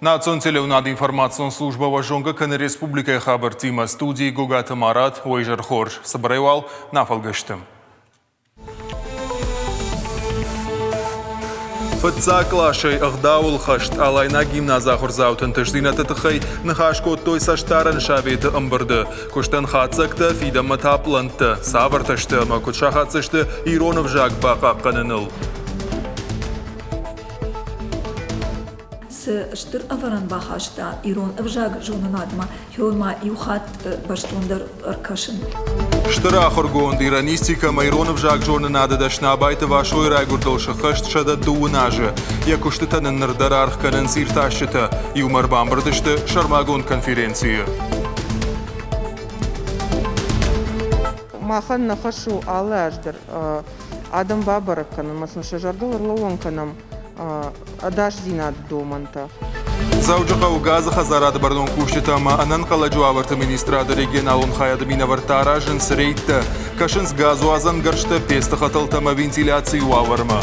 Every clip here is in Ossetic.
Национ телеуынады информацион службӕ уӕ зонгӕ кӕны республикӕйы хабӕрттимӕ. Студийы Гогаты Марат, уӕ изӕр хорз. Цыбырӕй уал нӕ фӕлгӕсты. Фыццаг къласӕй ӕгъдауыл хӕст Алайнаг гимназы ахуырдзауты ӕнтыстдзинӕдты тыххӕй ныхас кодтой цӕстдарӕн советы ӕмбырды. Куыстӕн хатдзӕгтӕ, фидӕнмӕ та пълӕнттӕ. Цавӕртӕ сты ӕмӕ куыд сахаддзысты ирон ӕвзаг бахъахъхъӕныныл? Цы стыр ӕвӕрӕн бахаста ирон ӕвзаг зонынадмӕ, уымӕ иу хатт бӕстондӕр ӕркӕсын. Стыр ахуыргонд, иранистикӕ ӕмӕ ирон ӕвзаг зонынады дӕсны Абайты Васойы райгуырдыл сыххӕст 112 азы. Йӕ куыстытӕн ын ныр дӕр аргъ кӕнынц иртасджытӕ. Иумӕ ӕрбамбырд сты сӕрмагонд конференцийы. Махӕн нӕ хӕс у алы аз дӕр адӕм бабӕрӕг кӕнын ӕмӕ сын сӕ зӕрдыл ӕрлӕууын кӕнӕм ӕдасдзинады домӕнтӕ. Дзӕуджыхъӕуы газы хӕдзарады бӕрнон кусджытӕ ӕмӕ ӕнӕнхъӕлӕджы уавӕрты министрады регионалон хайады минӕвӕрттӕ аразынц рейдтӕ, кӕсынц газуадзӕн гӕрзтӕ, пецты хӕтӕлтӕ ӕмӕ вентиляцийы уавӕрмӕ.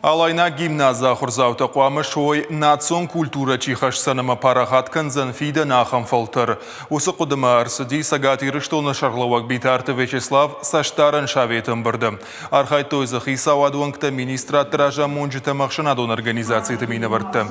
Алайнаг гимназы ахуырдзаутӕ хъуамӕ суой, национ культурӕ чи хӕсдзӕн ӕмӕ парахат кӕндзӕн фидӕны ахӕм фӕлтӕр. Уыцы хъуыдымӕ ӕрцыди Цӕгат Ирыстоны сӕргълӕууӕг Битарты Вячеслав цӕстдарӕн советы ӕмбырды. Архайдтой дзы хицауады уӕнгтӕ, министрадты разамонджытӕ ӕмӕ ӕхсӕнадон организациты минӕвӕрттӕ.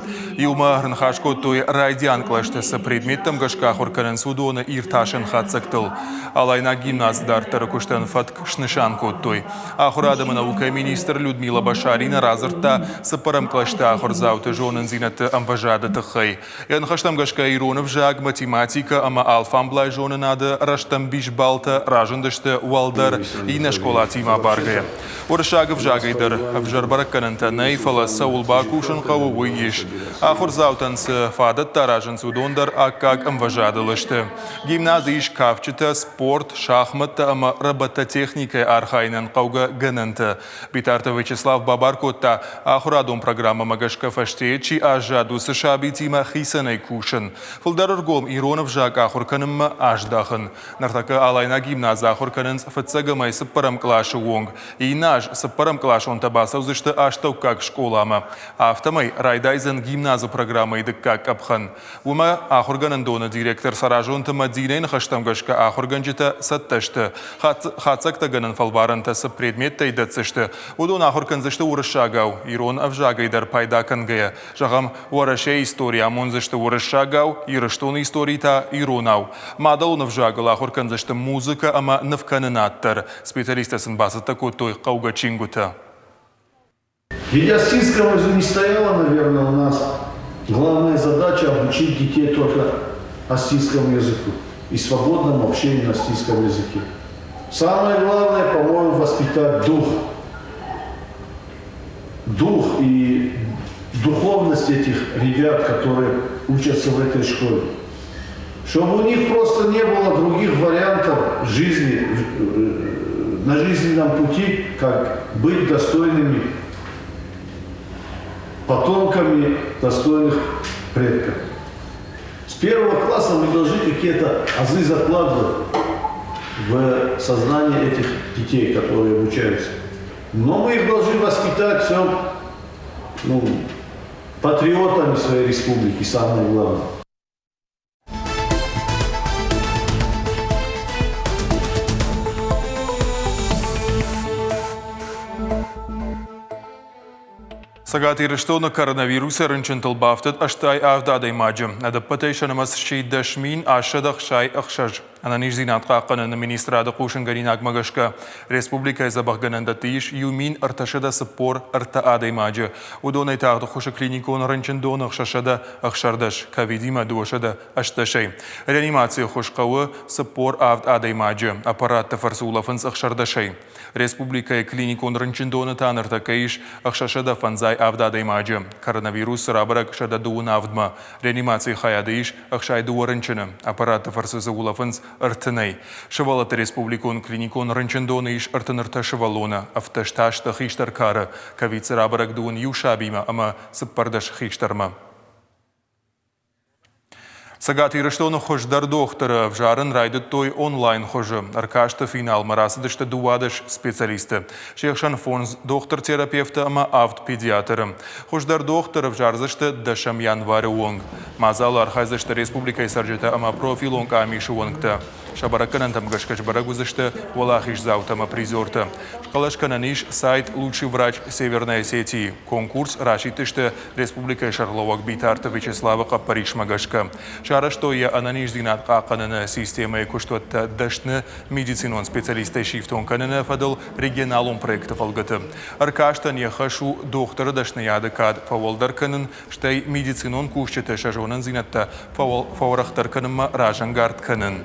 Иумӕ ӕрныхас кодтой, райдиан кълӕсты цы предметтӕм гӕсгӕ ахуыр кӕнынц, уыдоны иртасӕн хатдзӕгтыл. Алайнаг гимназ дарддӕры куыстӕн фӕтк снысан кодтой. Ахуырад ӕмӕ наукӕйы министр Людмила Башарина радзырдта цыппӕрӕм кълӕсты ахуырдзауты зонындзинӕдты ӕмвӕзады тыххӕй. Йӕ ныхӕстӕм гӕсгӕ ирон ӕвзаг, математикӕ ӕмӕ алфамблай зонынады рӕстӕмбис баллтӕ разындысты уӕлдӕр иннӕ скъолатимӕ абаргӕйӕ. Уырыссаг ӕвзагӕй дӕр ӕвзӕр бӕрӕггӕнӕнтӕ нӕй, фӕлӕ цӕуыл бакусын хъӕуы, уый ис. Ахуырдзаутӕн цы фадӕттӕ аразынц, уыдон дӕр аккаг ӕмвӕзадыл сты. Гимназы ис кафджытӕ, спорт, шахмӕттӕ ӕмӕ робототехникӕйы архайынӕн хъӕугӕ гӕнӕнтӕ. Битарты Вячеслав бабар кодта, ахуырадон программӕмӕ гӕсгӕ фӕстейы чи аззад, уыцы сабитимӕ хицӕнӕй кусын. Фылдӕр ӕргом ирон ӕвзаг ахуыр кӕнынмӕ аздахын. Ныртӕккӕ Алайнаг гимназы ахуыр кӕнынц фыццӕгӕмӕй цыппӕрӕм къласы онг. Иннӕ аз цыппӕрӕмкъласонтӕ бацӕудзысты астӕуккаг скъоламӕ. Афтӕмӕй райдайдзӕн гимназы программӕйы дыккаг къӕпхӕн. Уымӕ ахуыргӕнӕндоны директор Цӕразонты Мӕдинӕйы ныхӕстӕм гӕсгӕ ахуыргӕнджытӕ цӕттӕ сты. Хатдзӕгтӕгӕнӕн фӕлварӕнтӕ цы предметтӕй дӕтдзысты, уыдон ахуыр кӕндзысты уырыссагау, ирон ӕвзагӕй дӕр пайда кӕнгӕйӕ. Зӕгъӕм, Уӕрӕсейы истори амондзысты уырыссагау, Ирыстоны истори та иронау. Мадӕлон ӕвзагыл ахуыр кӕндзысты музыкӕ ӕмӕ нывкӕнынад дӕр. Специалисттӕ сын бацӕттӕ кодтой хъӕугӕ чингуытӕ. Ведь Осинского не стояла, наверное, у нас главная задача обучить детей только осетинскому языку и свободному общению на осетинском языке. Самое главное, по-моему, воспитать дух. Дух и духовность этих ребят, которые учатся в этой школе. Чтобы у них просто не было других вариантов жизни, на жизненном пути, как быть достойными потомками достойных предков. С первого класса мы должны какие-то азы закладывать в сознание этих детей, которые обучаются. Но мы их должны воспитать все, ну, патриотами своей республики, самое главное. Цӕгат Ирыстоны коронавирусы рынчынтыл бафтыд 87 адӕймаджы. Ӕдӕппӕтӕй сӕ нымӕц сси 10 866. Ӕнӕниздзинад хъахъхъӕныны министрады хъусынгӕнинагмӕ гӕсгӕ, республикӕйы дзӕбӕхгӕнӕндӕтты ис 1343 адӕймаджы. Уыдонӕй тагъд ӕххуысы клиникон рынчындоны 616, ковидимӕ 218-ӕй. Реанимацийы ӕххуыс хъӕуы 47 адӕймаджы, аппаратты фӕрцы улӕфынц 16-ӕй. Республикӕйы клиникон рынчындоны та ныртӕккӕ ис 657 адӕймаджы. Коронавирус рабӕрӕг 127-мӕ. Реанимацийы хайады ис 62 рынчыны. Аппаратты фӕрцы дзы улӕфынц. ӕртынӕй. Сывӕллӕтты республикон клиникон рынчындоны ис 33 сывӕллоны, 17 та сты хистӕр кары. Ковид дзы рабӕрӕг дыууын иу сабимӕ ӕмӕ 14 хистӕрмӕ. Цӕгат Ирыстоны хуыздӕр дохтыры ӕвзарын райдыдтой онлайн хуызы. Ӕркасты финалмӕ рацыдысты 12 специалисты. Се хсӕн фондз дохтыр-терапевты ӕмӕ авд педиатры. Хуыздӕр дохтыр ӕвзардзысты дӕсӕм январы онг. Мадзалы архайдзысты республикӕйы цӕрджытӕ ӕмӕ профилон къамисы уӕнгтӕ. Сӕ бӕрӕггӕнӕнтӕм гӕсгӕ сбӕрӕг уыдзысты уӕлахиздзаутӕ ӕмӕ призертӕ. Схъӕлӕс кӕнӕн ис сайт «Лучший врач Северной Осетии». Конкурс расидтысты республикӕйы сӕргълӕууӕг Битарты Вячеславы хъӕппӕрисмӕ гӕсгӕ. Сарӕзтой йӕ ӕнӕниздзинад хъахъхъӕныны системӕйы куыстуӕттӕ дӕсны медицинон специалисттӕй сифтонг кӕныны фӕдыл регионалон проекты фӕлгӕты. Ӕркастӕн йӕ хӕс у дохтыры дӕсныйады кад фӕуӕлдӕр кӕнын, стӕй медицинон кусджыты сӕ зонындзинӕдтӕ фӕуӕрӕхдӕр кӕнынмӕ разӕнгард кӕнын.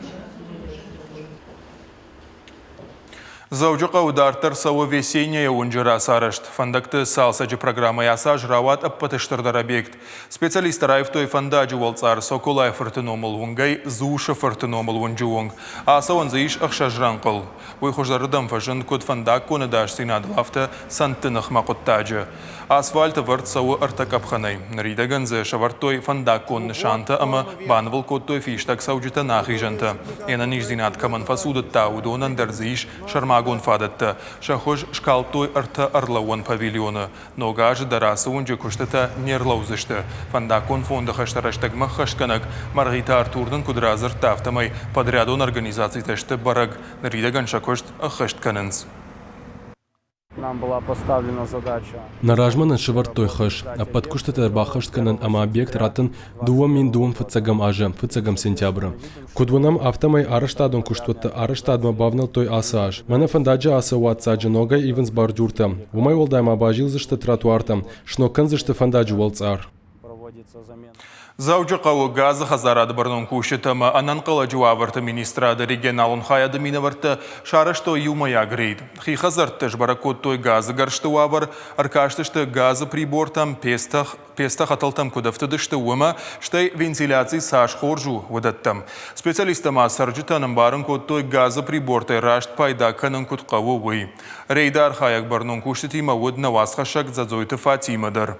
Дзӕуджыхъӕуы дарддӕр цӕуы Весенняя уынджы рацарӕзт. Фӕндӕгты цалцӕджы программӕйы ацы аз рауад ӕппӕты стырдӕр объект. Специалисттӕ раивтой фӕндаджы уӕлцъар Соколайы фырты номыл уынгӕй Зусы фырты номыл уынджы онг. Ацӕуӕн дзы ис ӕхсӕз рӕнхъыл. Уый хуыздӕрырдӕм фӕзынд куыд фӕндаггон ӕдасдзинадыл, афтӕ цӕндты ныхмӕ хъуыддаджы. Асфальт ӕвӕрд цӕуы ӕртӕ къӕпхӕнӕй. Ныридӕгӕн дзы сӕвӕрдтой фӕндаггон нысантӕ ӕмӕ банывыл кодтой фистӕг цӕуджытӕн ахизӕнтӕ. Йе нӕниздзинад кӕмӕн фӕцудыдта, уыдонӕн дӕр дзы ис сӕрмагонд фадӕттӕ. Сӕ хуыз скалдтой ӕртӕ ӕрлӕууӕн павильоны. Ног азы дӕр ацы уынджы куыстытӕ не рлӕудзысты. Фӕндаггон фонды хӕстӕ рӕстӕгмӕ ӕххӕстгӕнӕг Мӕргъиты Артур нын куыд радзырдта, афтӕмӕй подрядон организацитӕ сты бӕрӕг, ныридӕгӕн сӕ куыст ӕххӕст кӕнынц. Нам была поставлена задача. Нӕ размӕ нын сӕвӕрдтой хӕс, ӕппӕт куыстытӕ баххӕст кӕнын ӕмӕ объект раттын 2000 фыццӕгӕм азы фыццӕгӕм сентябры. Куыд уынӕм, афтӕмӕй арӕзтадон куыстуӕтты арӕзтадмӕ бавнӕлдтой ацы аз. Мӕнӕ фӕндаджы ацы уадздзаджы ногӕй ивынц бордюртӕ. Уымӕй уӕлдай ма базилдзысты тротуартӕм, сног кӕндзысты фӕндаджы уӕлцъар. Дзӕуджыхъӕуы газы хӕдзарады бӕрнон кусджытӕ ӕмӕ ӕнӕнхъӕлӕджы уавӕрты министрады регионалон хайады минӕвӕрттӕ сарӕзтой иумӕйаг рейд. Хи хӕдзӕртты сбӕрӕг кодтой газы гӕрзты уавӕр, ӕркастысты газы прибортӕм, пецтӕ хӕтӕлтӕм куыд ӕфтыдысты, уымӕ, стӕй вентиляци цас хорз у, уыдӕттӕм. Специалисттӕ ма цӕрджытӕн ӕмбарын кодтой, газы прибортӕй раст пайда кӕнын куыд хъӕуы, уый. Рейды архайӕг бӕрнон кусджытимӕ уыд нӕ уацхӕссӕг Дзӕдзойты Фатимӕ дӕр.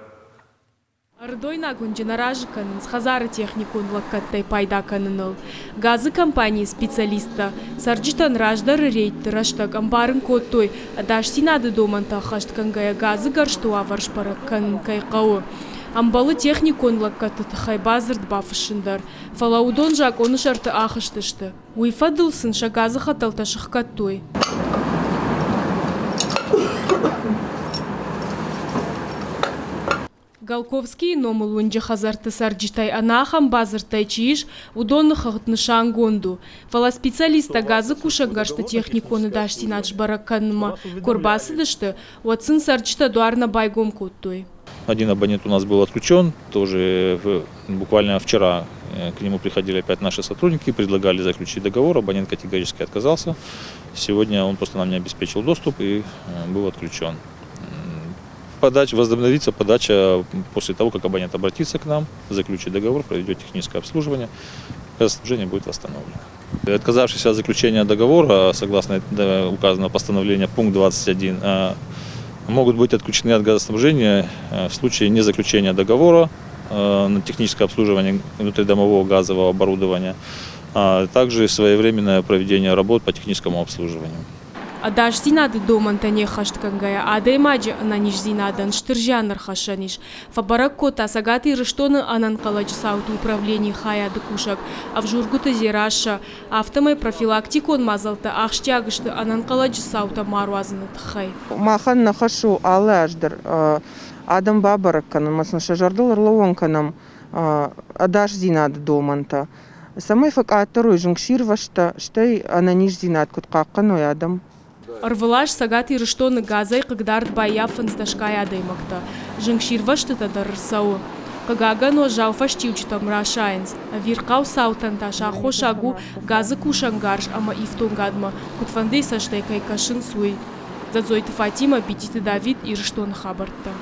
Ӕрыдойнаг уынджы нӕ разы кӕнынц хӕдзары техникон лӕггӕдтӕй пайда кӕныныл. Газы компанийы специалисттӕ цӕрджытӕн раздӕры рейдты рӕстӕг ӕмбарын кодтой, ӕдасдзинады домӕнтӕ ӕххӕст кӕнгӕйӕ газы гӕрзты уавӕр сбӕрӕг кӕнын кӕй хъӕуы. Ӕмбӕлы техникон лӕггӕдты тыххӕй бадзырд бафыссын дӕр, фӕлӕ уыдон закъоны сӕрты ахызтысты. Уый фӕдыл сын сӕ газы хӕтӕлтӕ сыхгӕдтой. Галковскийы номыл уынджы хӕдзӕртты цӕрджытӕй ӕнӕахӕм бадзырдтӕй чи ис, уыдоны хыгъд нысангонд у. Фӕлӕ специалисттӕ газы кусӕнгӕрзты техникон ӕдасдзинад сбӕрӕг кӕнынмӕ куы ӕрбацыдысты, уӕд сын цӕрджытӕ дуар нӕ байгом кодтой. Один абонент у нас был отключен, тоже буквально вчера к нему приходили опять наши сотрудники, предлагали заключить договор, абонент категорически отказался. Сегодня он просто нам не обеспечил доступ и был отключен. Подача, возобновится подача после того, как абонент обратится к нам, заключит договор, проведет техническое обслуживание, газоснабжение будет восстановлено. Отказавшись от заключения договора, согласно указанного постановления пункт 21, могут быть отключены от газоснабжения в случае незаключения договора на техническое обслуживание внутридомового газового оборудования, а также своевременное проведение работ по техническому обслуживанию. Ӕдасдзинады домӕнтӕ не ххӕст кӕнгӕйӕ, адӕймаджы ӕнӕниздзинадӕн стыр зиан ӕрхӕссӕн ис, фӕбӕрӕг кодта Цӕгат Ирыстоны ӕнӕнхъӕлӕджы цауты управленийы хайады кусӕг Ӕвзургуыты Дзерассӕ. Афтӕмӕй профилактикон мадзӕлттӕ ахсджиаг сты ӕнӕнхъӕлӕджы цаутӕ ма руадзыны тыххӕй. Махӕн нӕ хӕс у алы аз дӕр адӕм бабӕрӕг кӕнын ӕмӕ сын сӕ зӕрдыл ӕрлӕууын кӕнӕм ӕдасдзинады домӕнтӕ. Цӕмӕй фӕкъаддӕр уой зынгсирвӕзттӕ, стӕй ӕнӕниздзинад куыд хъахъхъӕной адӕм. Ӕрвылаз Цӕгат Ирыстоны газӕй хъыгдард баййафынц дӕсгай адӕймӕгтӕ. Зынгсирвӕзтытӕ дӕр ӕрцӕуы. Хъыгагӕн, уӕззау фӕстиуджытӕм расайынц. Ӕвирхъау цаутӕн та сӕ аххосаг у, газы кусӕнгарз ӕмӕ ифтонгадмӕ куыдфӕндыйы цӕстӕй кӕй кӕсынц, уый. Дзӕдзойты Фатимӕ, Бититы Давид, Ирыстоны хабӕрттӕ.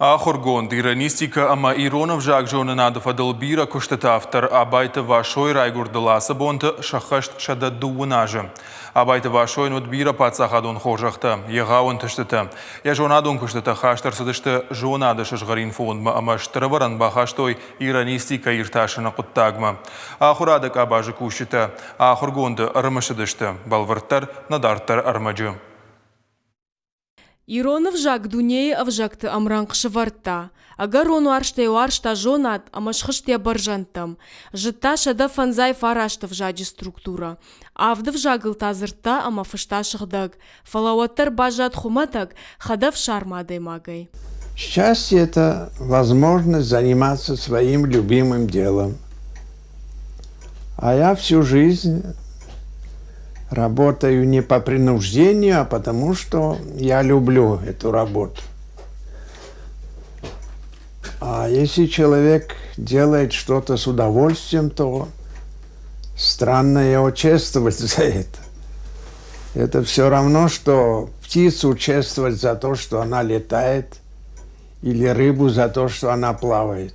Ахуыргонд, иранистикӕ ӕмӕ ирон ӕвзагзонынады фӕдыл бирӕ куыстыты автор Абайты Васойы райгуырдыл ацы бонты сӕххӕст 130 азы. Абайты Васойӕн уыд бирӕ паддзахадон хорзӕхтӕ, егъау ӕнтыстытӕ. Йӕ зонадон куыстытӕ хаст ӕрцыдысты зонады сызгъӕрин фондмӕ ӕмӕ стыр ӕвӕрӕн бахастой иранистикӕ иртасыны хъуыддагмӕ. Ахуырады къабазы кусджытӕ ахуыргонды ӕрымысыдысты, бӕлвырддӕр нӕ дарддӕр ӕрмӕджы. Ирон ӕвзаг дунейы ӕвзӕгты ӕмрӕнхъ сӕвӕрдта. Ӕгӕрон уарзтӕй уарзта зонад ӕмӕ схызт йӕ бӕрзӕндтӕм. Зыдта 159 ӕвзаджы структурӕ. Авд ӕвзагыл та дзырдта ӕмӕ фыста сыгъдӕг, фӕлӕ уӕддӕр баззад хуымӕтӕг, хӕдӕфсарм адӕймагӕй. Счастье – это возможность заниматься своим любимым делом. А я всю жизнь работаю не по принуждению, а потому что я люблю эту работу. А если человек делает что-то с удовольствием, то странно его чествовать за это. Это все равно, что птицу чествовать за то, что она летает, или рыбу за то, что она плавает.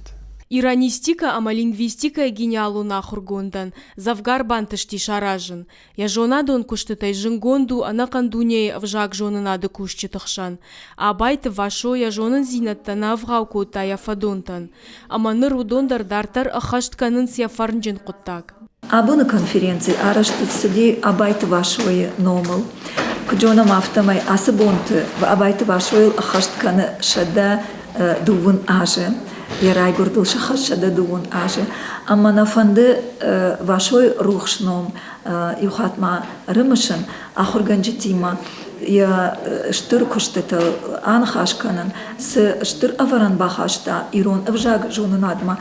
Иранистикӕ ӕмӕ лингвистикӕйы гениалон ахуыргондӕн дзӕвгар бантысти саразын. Йӕ зонадон куыстытӕй зындгонд у ӕнӕхъӕн дунейы ӕвзагзонынады кусджыты хсӕн. Абайты Васо йӕ зонындзинӕдтӕ нӕ ӕвгъау кодта йӕ фӕдонтӕн. Ӕмӕ ныр уыдон дӕр дарддӕр ӕххӕст кӕнынц йӕ фӕрнджын хъуыддаг. Абоны конференци арӕзт цыди Абайты Васойы номыл. Куыд зонӕм, афтӕмӕй ацы бонты Абайты Васойыл ӕххӕст кӕны 120 азы. Йӕ райгуырдыл сӕххӕст 120 азы. Ӕмӕ нӕ фӕнды Васойы рухс ном иу хатт ма ӕрымысын, ахуыргӕнджытимӕ йӕ стыр куыстытыл аныхас кӕнын, цы стыр ӕвӕрӕн бахаста ирон ӕвзаг зонынадмӕ,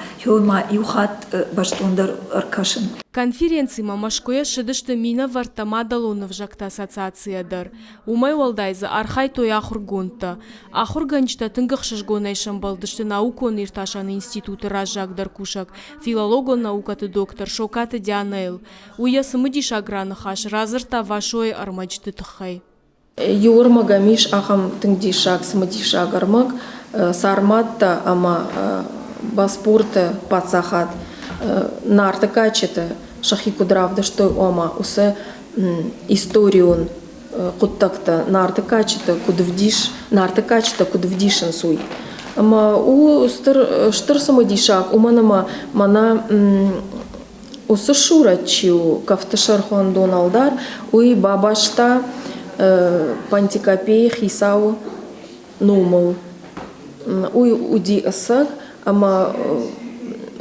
ма иу хатт бӕстондӕр ӕркӕсын. Конференцимӕ Мӕскуыйӕ ссыдысты минӕвӕрттӕ мадӕлон ӕвзӕгты ассоциацийӕ дӕр. Уымӕй уӕлдай дзы архайдтой ахуыргондтӕ. Ахуыргӕнджытӕ тынг ӕхсызгонӕй сӕмбӕлдысты наукон-иртасӕн институты раззагдӕр кусӕг, филологон наукӕты доктор Сокаты Дианӕйыл. Уый йӕ цымыдисаг раныхас радзырдта Васойы ӕрмӕджыты тыххӕй. Иу ӕрмӕгӕм ис ахӕм тынг диссаг, цымыдисаг ӕрмӕг, Сарматтӕ ӕмӕ Боспорты паддзахад Нарты кадджыты сӕхи куыд равдыстой, ома уыцы историон хъуыддӕгтӕ Нарты кадджытӕ куыд вдис, Нарты кадджытӕ куыд вдисынц, уый. Ӕмӕ у стыр, стыр цымыдисаг, уымӕн ӕмӕ мӕнӕ Уыцы сурӕт чи у, Кӕфтысӕрхондон ӕлдар, уый бабаста Пантикопейы хицауы номыл. Уый уыди ӕцӕг, ӕмӕ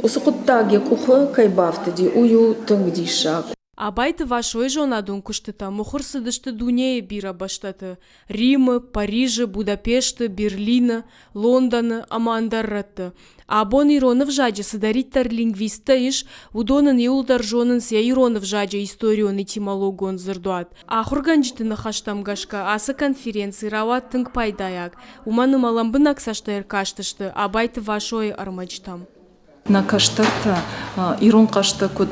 уыцы хъуыддаг йӕ къухы кӕй бафтыди, уый у тынг диссаг. Абайты Васойы зонадон куыстытӕ мыхуыр цыдысты дунейы бирӕ бӕстӕты: Римы, Парижы, Будапешты, Берлины, Лондоны ӕмӕ ӕндӕр рӕтты. Абон ирон ӕвзаджы цыдӕриддӕр лингвисттӕ ис, уыдон ын иуылдӕр зонынц йӕ ирон ӕвзаджы историон-этимологон дзырдуат. Ахуыргӕнджыты ныхӕстӕм гӕсгӕ ацы конференци рауад тынг пайдайаг, уымӕн ӕмӕ лӕмбынӕг цӕстӕй ӕркастысты Абайты Васойы ӕрмӕджытӕм. Нӕ кӕстӕртӕ ирон хъазтӕ куыд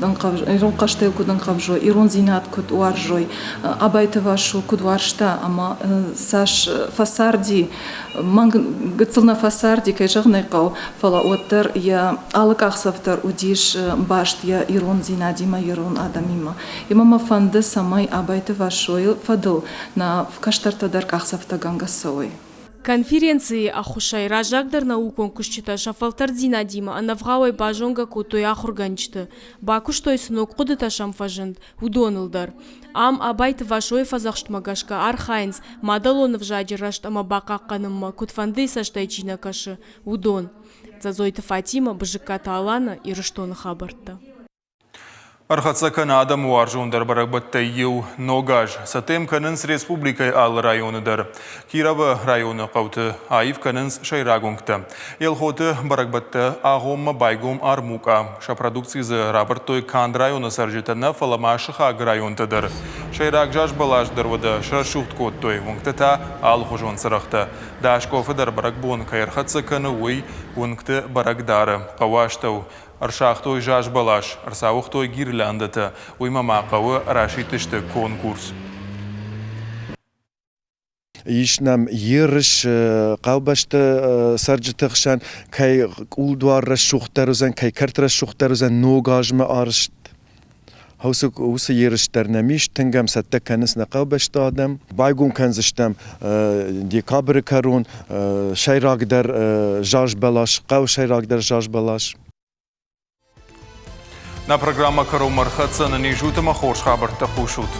ирон хъазтӕй куыд ӕнхъӕвзой, ирондзинад куыд уарзой, Абайты Васо куыд уарзта ӕмӕ цас фӕцарди, мӕнг гыццыл нӕ фӕцарди, кӕй зӕгъын ӕй хъӕуы, фӕлӕ уӕддӕр йӕ алы къахдзӕф дӕр уыдис баст йӕ ирондзинадимӕ, ирон адӕмимӕ. Ӕмӕ мӕ фӕнды, цӕмӕй Абайты Васойы фӕдыл нӕ кӕстӕртӕ дӕр къахдзӕфтӕгӕнгӕ цӕуой. Конференцийы ӕххуысӕй раззагдӕр наукон куысджытӕ сӕ фӕлтӕрддзинадимӕ ӕнӕвгъауӕй базонгӕ кодтой ахуыргӕнджыты, бакуыстой цы ног хъуыдытӕ сӕм фӕзынд, уыдоныл дӕр. Ам Абайты Васойы фӕдзӕхстмӕ гӕсгӕ архайынц, мадӕлон ӕвзаджы рӕзт ӕмӕ бахъахъхъӕнынмӕ куыдфӕндыйы цӕстӕй чи нӕ кӕсы, уыдон. Дзӕдзойты Фатимӕ, Бызыккаты Алана, Ирыстоны хабӕрттӕ. Ӕрхӕццӕ кӕны адӕмы уарзондӕр бӕрӕгбӕттӕй иу – Ног аз. Цӕттӕ кӕнынц республикӕйы алы районы дӕр. Кировы районы хъӕуты аив кӕнынц сӕйраг уынгтӕ. Елхоты бӕрӕгбӕтты агъоммӕ байгом армукъа. Сӕ продукци дзы равӕрдтой канд районы цӕрджытӕ нӕ, фӕлӕ ма сыхаг районтӕ дӕр. Сӕйраг зазбӕлас дӕр уӕдӕ срӕсугъд кодтой, уынгтӕ та алыхуызон цырӕгътӕ. Даскъофы дӕр бӕрӕгбон кӕй ӕрхӕццӕ кӕны, уый уынгты бӕрӕг дары. Хъӕуы астӕу Ӕрсагътой зазбӕлас, ӕрцауыгътой гирляндӕтӕ, уыимӕ ма хъӕуы расидтысты конкурс. Ис нӕм ерыс хъӕубӕсты цӕрджыты хсӕн, кӕй къулдуар рӕсугъддӕр уыдзӕн, кӕй кӕрт рӕсугъддӕр уыдзӕн ног азмӕ арызт. Уыцы ерыс дӕр нӕм ис, тынг ӕм цӕттӕ кӕнынц нӕ хъӕубӕсты адӕм. Байгом кӕндзыстӕм декабры кӕрон сӕйрагдӕр заз бӕлас, хъӕуы сӕйрагдӕр заз бӕлас. Нӕ программӕ кӕронмӕ ӕрхӕццӕ нын ис ӕмӕ хорз хабӕрттӕ хъусут.